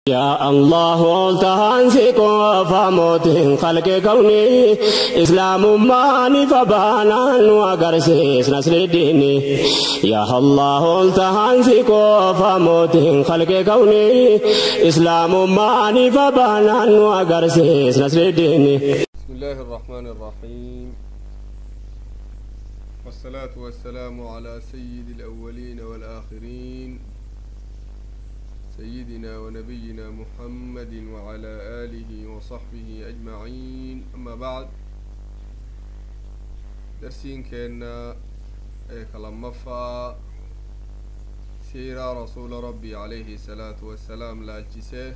يا الله تهانسك فموت خلق كوني إسلام ماني فبانا وقرسيس نسل الدين يا الله تهانسك فموت خلق كوني إسلام ماني فبانا وقرسيس نسل الدين. بسم الله الرحمن الرحيم، والصلاة والسلام على سيد الأولين والآخرين، سيدنا ونبينا محمد وعلى آله وصحبه أجمعين. أما بعد، درسين كنا كلام سيرة رسول ربي عليه الصلاة والسلام لالجسه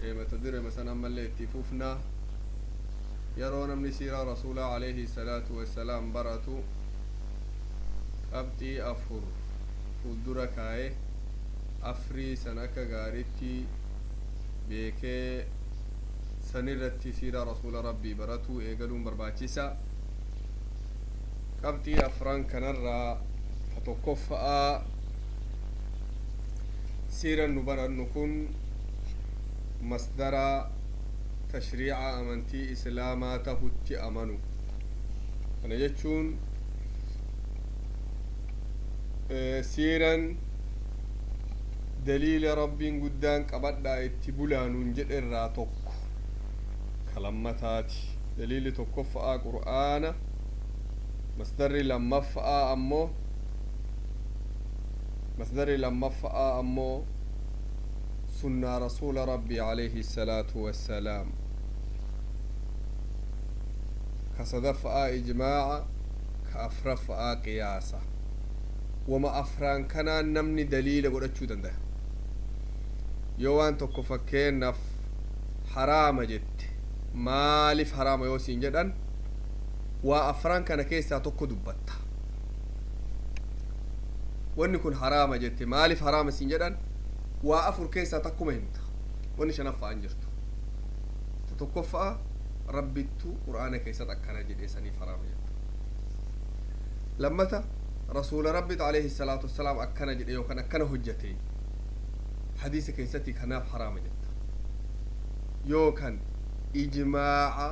ما تدري مثلا ما اللي اتفوفنا يرون من سيرة رسول عليه الصلاة والسلام براتو أبتي أفر فدركاي afrii san akka gaaritti beekee sanirratti siiraa rasuula rabbii baratuu eegaluun barbaachisa. Qabxii afran kanarraa ta tokkoffa'aa, siiran nu barannu kun masdara tashriica amantii islaamaa tahutti amanu. Kana jechuun siiran daliila rabbiin guddaan qabadhaa itti bulaanuun jedhe irraa tokko kalammataati. Daliilli tokkoffa'aa qur'aana, masdarri lammaffa'aa ammoo sunnaa rasuula rabbii alayhi salaatu wassalaam, ka sadaffa'aa ijmaaca, ka afraffa'aa qiyaasa. Wama afraan kanaan namni daliila godhachuu danda'a. Yoo waan tokko fakkeennaaf haraama jette, maaliif haraama yoo siin jedhan, waa afraan kana keessaa tokko dubbatta. Wanni kun haraama jette, maaliif haraama siin jedhan, waa afur keessaa takkuma himta. Wanni shanaffa'an jirtu. Ta tokkoffa'a, rabbittu qur'aana keessatti akkana jedhe, saniif haraama jetta. Lammata, rasuula rabbit alayhi salaatu wassalaam akkana jedhe yookaan akkana hojjate hadiisa keessatti, kanaaf haraama jetta. Yookaan ijmaaca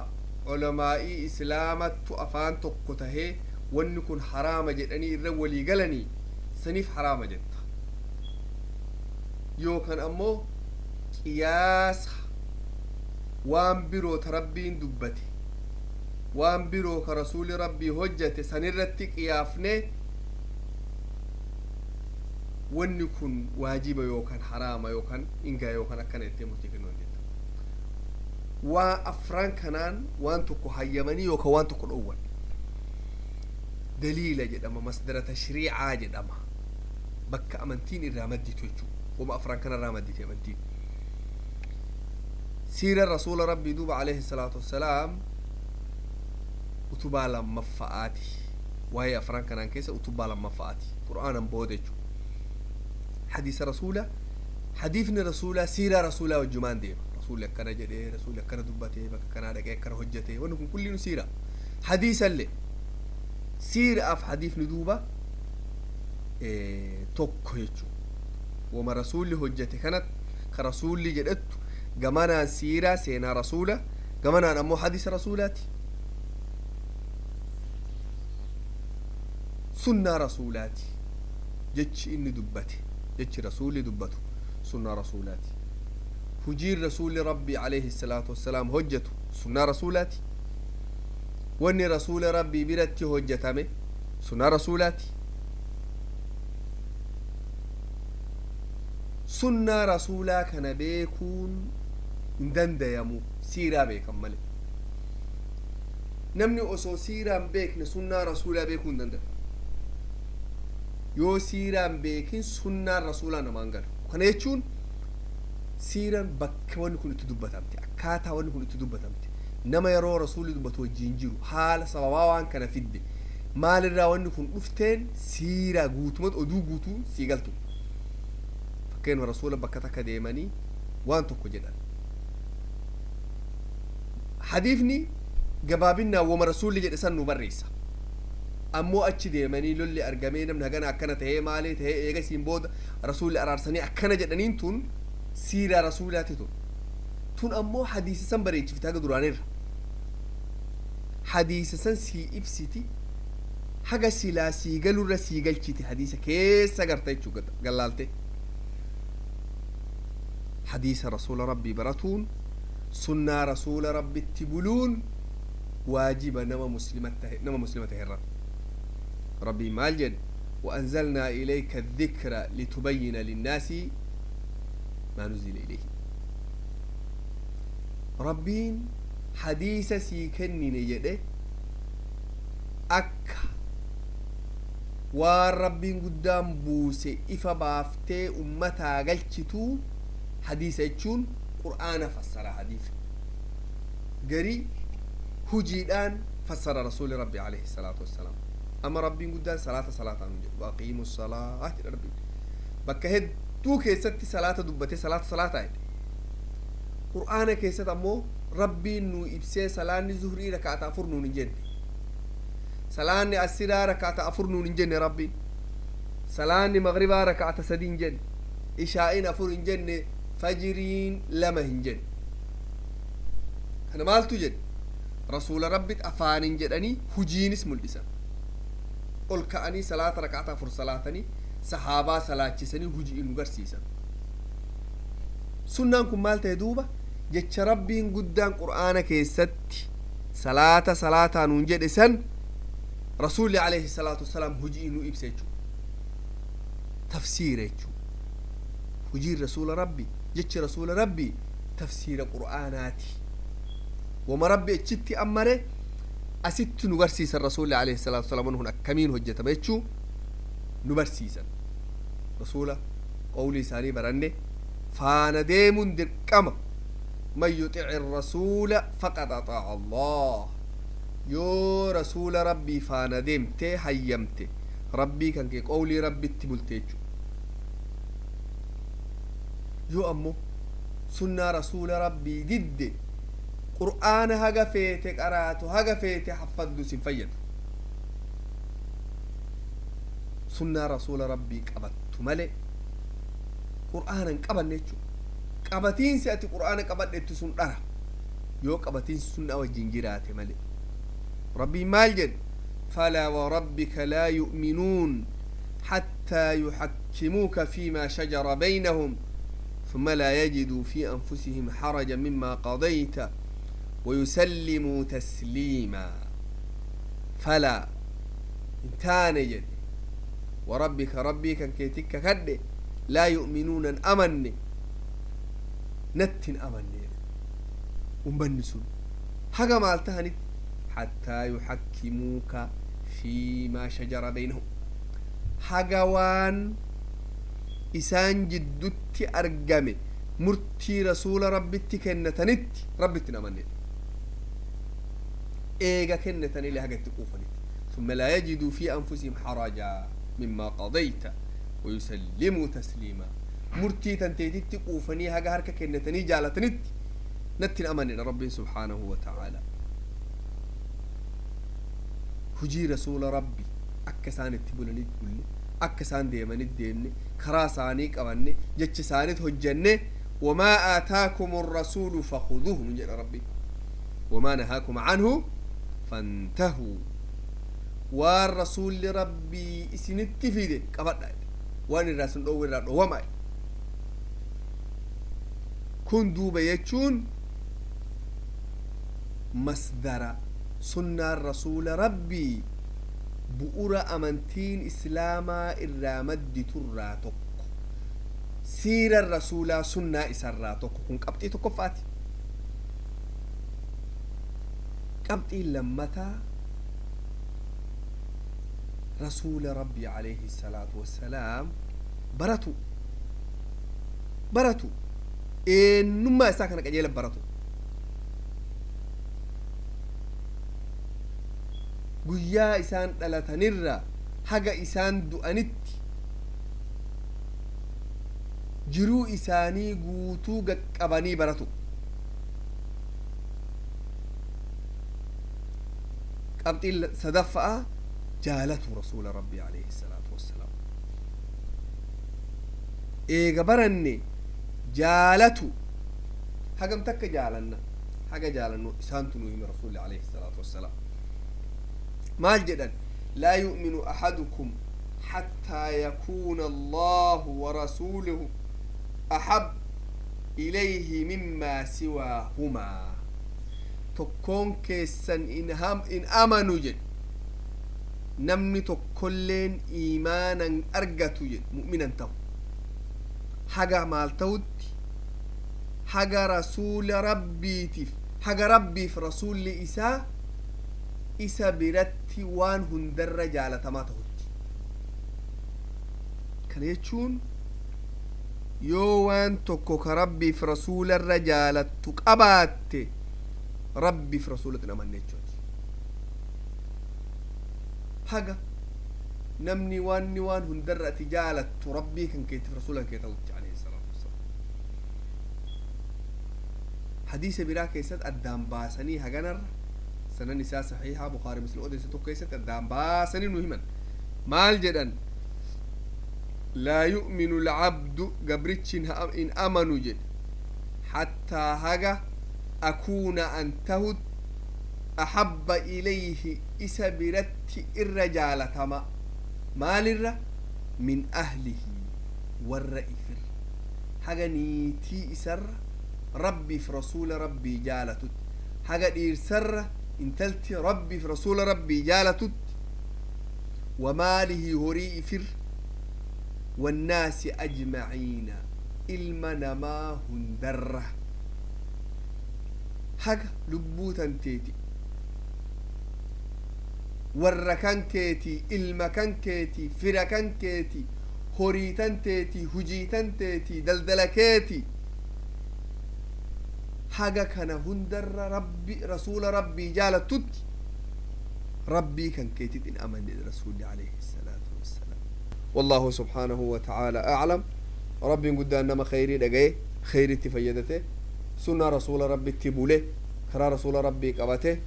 ulamaa'ii islaamattu afaan tokko tahee wanni kun haraama jedhanii irra walii galanii, saniif haraama jetta. Yookaan ammoo qiyaasa, waan biroo ta rabbiin dubbate, waan biroo ka rasuuli rabbii hojjate sanirratti qiyaafnee wanni kun waajiba yookaan haraama yookaan ingaa yookaan akkana jettee murtii kennuu dandeetta. Waa afran kanaan waan tokko hayyamanii yookaan waan tokko dhoowwan daliila jedhama, masdara tashriicaa jedhama, bakka amantiin irraa madditu jechuudha. Wama afran kana irraa maddite amantiin. Siira rasuula rabbii duuba alayhi salaatu wassalaam utubaa lammaffa'aati. Waa'ee afran kanaan keessa utubaa lammaffa'aati, qur'aanan booda jechuudha. Hadiisa rasuula, hadiifni rasuulaa siiraa rasuulaa wajjumaan deema. Rasuulli akkana jedhee, rasuulli akkana dubbatee, bakka kanaa dhaqee akkana hojjetee, wanni kun kulliinu siira. Hadiisallee siiraaf hadiifni duuba tokko jechuudha. Wama rasuulli hojjete kanat ka rasuulli jedhettu gamanaan siiraa seenaa rasuula, gamanaan ammoo hadiisa rasuulaati, sunnaa rasuulaati. Jechi inni dubbate, jechi rasuulli dubbatu sunnaa rasuulaati. Hujiin rasuulli rabbii alayhi salaatu wassalaam hojjetu sunnaa rasuulaati. Wanni rasuula rabbii biratti hojjetame sunnaa rasuulaati. Sunnaa rasuulaa kana beekuun hin dandayamu siiraa beekan male. Namni osoo siiraan beekne sunnaa rasuulaa beekuu hin danda'u. Yoo siiraan beekin sunnaan rasuulaa namaan galu. Kana jechuun siiraan bakka wanni kun itti dubbatamte, akkaataa wanni kun itti dubbatamte, nama yeroo rasuulli dubbatu wajjiin jiru, haala sababaa waan kana fidde, maalirraa wanni kun dhufteen, siiraa guutumatti oduu guutuu sii galtu. Fakkeenya, rasuula bakka takka deemanii waan tokko jedhan. Hadiifni gabaabinaan wama rasuulli jedhe san nu barreessa. Ammoo achi deemanii lolli argamee, namni hagana akkana tahee, maalii tahee, eegasiin booda rasuulli araarsanii akkana jedhaniin tun Siiraa rasuulaati tun ammoo hadiisa san bareechifte. Haga duraanirra hadiisa san sii ibsiti, haga silaa sii galurra sii galchiti. Hadiisa keessa garta jechuu gallaalte. Hadiisa rasuula rabbii baratuun, sunnaa rasuula rabbitti buluun waajiba nama muslima tahe, nama muslima tahe irra. Rabbii maal jedhe? وأنزلنا إليك الذكر لتبين للناس ما نزل إليه. ربين حديث سيكني نجده أك waan rabbiin guddaan buuse ifa baaftee ummataa galchituu. Hadiisa jechuun qur'aana fassara. Hadiisa garii hujiidhaan fassara rasuuli rabbi alayhi salaatu wassalaam. Amma rabbiin guddaan salaata salaataan hin jedhu, aqiimu salaa jedha. Rabbiin bakka hedduu keessatti salaata dubbate, salaata salaataa jedhe. Qur'aana keessatti ammoo rabbiin nuu ibsee, salaanni zuhrii rakaata 4 nuun hin jenne, salaanni asiraa rakaata 4 nuun hin jenne. Rabbiin salaanni magribaa rakaata 3 hin jenne, ishaa'in 4 hin jenne, fajiriin 2 hin jenne. Kana maaltu jedhe? Rasuula rabbit afaanin jedhanii, hujiinis mul'isan. Ol ka'anii salaata rakaata 4 salaatanii, sahaabaa salaachisanii, hujii nu garsiisan. Sunnaan kun maal ta'e duuba? Jecha rabbiin guddaan qur'aana keessatti salaata salaataa nuun jedhe san rasuulli alayhi salaatu wasalaam hujii nu ibsa jechuu, tafsiira jechuu. Hujiin rasuula rabbi, jechi rasuula rabbi tafsiira qur'aanaati. Wama rabbi achitti ammare asitti nu barsiisan. Rasuulli alayhi salaatu wasalaam kun akkamiin hojjetama jechuu nu barsiisan. Rasuula qawlii isaanii baranne faana deemuun dirqama. من يطع الرسول فقد أطاع الله. Yoo rasuula rabbii faana deemte, hayyamte rabbii kan kee qawlii rabbitti bulte jechu. Yoo ammoo sunnaa rasuula rabbii didde, qur'aana haga feete qaraatu, haga feete haffaddu, sin fayyadu. Sunnaa rasuula rabbii qabattu male qur'aana hin qabanne jechu. Qabatiinsi ati qur'aana qabadhettu sun dhara, yoo qabatiinsi sunnaa wajjin jiraate male. Rabbiin maal jedhe? فلا وربك لا يؤمنون حتى يحكموك فيما شجر بينهم ثم لا يجدوا في أنفسهم حرجا مما قضيت ويسلموا تسليما. فلا انتان جد، وربك، ربي كان كيتك كد، لا يؤمنون أمن نتن أمن ومبنسون حاجة مالتهنت حتى يحكموك فيما شجر بينهم، haga waan isaan jiddutti argame murtii rasuula rabbitti kennatanitti rabbitti hin amanne. Eega kennataniile haga itti quufanitti. ثم لا يجدوا في أنفسهم حرجا مما قضيت ويسلموا تسليما. Murtii tanteetitti quufanii haga harka kennatanii jaalatanitti natti hin amanne. Rabbiin subhaanahu wa ta'aala hujii rasuula rabbi akka isaan itti bulanitti bulle, akka isaan deemanitti deemne, karaa isaanii qabanne, jecha isaaniit hojjenne. وما آتاكم الرسول فخذوه من جل ربي وما نهاكم عنه فانتهوا. والرسول ربي اسنت فيده قبض، وان الرسول دو وما kun duuba jechuun masdara sunnaan rasuula rabbii bu'ura amantiin islaamaa irraa madditurraa tokko, siiran rasuulaa sunnaa isarraa tokko. Kun qabxii tokkoffaati. Qabxiin lammataa, rasuula rabbii alayhi salaatu wassalaam baratu, baratu, eenyummaa isaa kana qajeela baratu. Guyyaa isaan dhalatanirra haga isaan du'anitti jiruu isaanii guutuu qaqqabanii baratu. Qabxiin sadaffa'a, jaalatu rasuula rabbii alayhi salaatu wassalaam. Eega baranne Jaalatu hagam takka jaalanna? Haga jaalannu isaantu nu hime. Rasuulli alayhi salaatu wassalaam maal jedhan? Laa yu'minu ahadukum حتى يكون الله ورسوله أحب إليه مما سواهما. Tokkoon keessan in amanu jedhe, namni tokkolleen iimaanan argatu jedhe, mu'minan ta'u haga maal ta'utti? Haga rasuula Rabbiitiif, haga Rabbiif rasuulli isaa isa biratti waan hundarra jaalatamaa ta'utti. Kana jechuun yoo waan tokko ka Rabbiif rasuularra jaalattu qabaatte, Rabbiif rasuulatti hin amanne jechuuti. Haga namni waanni waan hundarra ati jaalattu Rabbii kan keetiif rasuula kan kee ta'utti, alayhi salaatu wassalaam. Hadiisa biraa keessatti addaan baasanii haganarra, sanan isaa saxiixa, Bukaari Muslim odeesse tokko keessatti addaan baasanii nu himan. Maal jedhan? Laa yu'minu alcabdu, gabrichi in amanu jedhe, hattaa haga akuuna an tahut ahabba ilayhi, isa biratti irra jaalatama maalirra? Min ahlihi, warra ifirra, haga niitii isarra Rabbiif rasuula Rabbii jaalatutti, haga dhiirsarra intalti Rabbiif rasuula Rabbii jaalatutti, wamaalihi, horii ifirra, wannaasi ajmaciina, ilma namaa hundarra, haga lubbuu tanteeti, warra kan keetii, ilma kan keetii, fira kan keetii, horii tanteetii, hujii tanteetii, daldala keetii, haga kana hundarra Rabbi rasuula Rabbii jaalattutti Rabbii kan keetit in amanne rasuulli alayhi salaatu wassalaam. والله سبحانه وتعالى أعلم. ربي قدان نما خيري دقاي خيري تفيدته سنة رسول ربي تبوله كرا رسول ربي قبته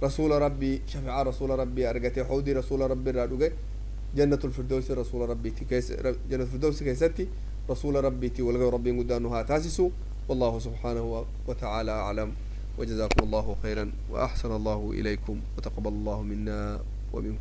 رسول ربي شفع رسول ربي أرقته حودي رسول ربي رادوغي جنة الفردوس رسول ربي تكيس جنة الفردوس كيستي رسول ربي تولغي ربي قدانها تاسسو. والله سبحانه وتعالى أعلم، وجزاكم الله خيرا وأحسن الله إليكم وتقبل الله منا ومنكم.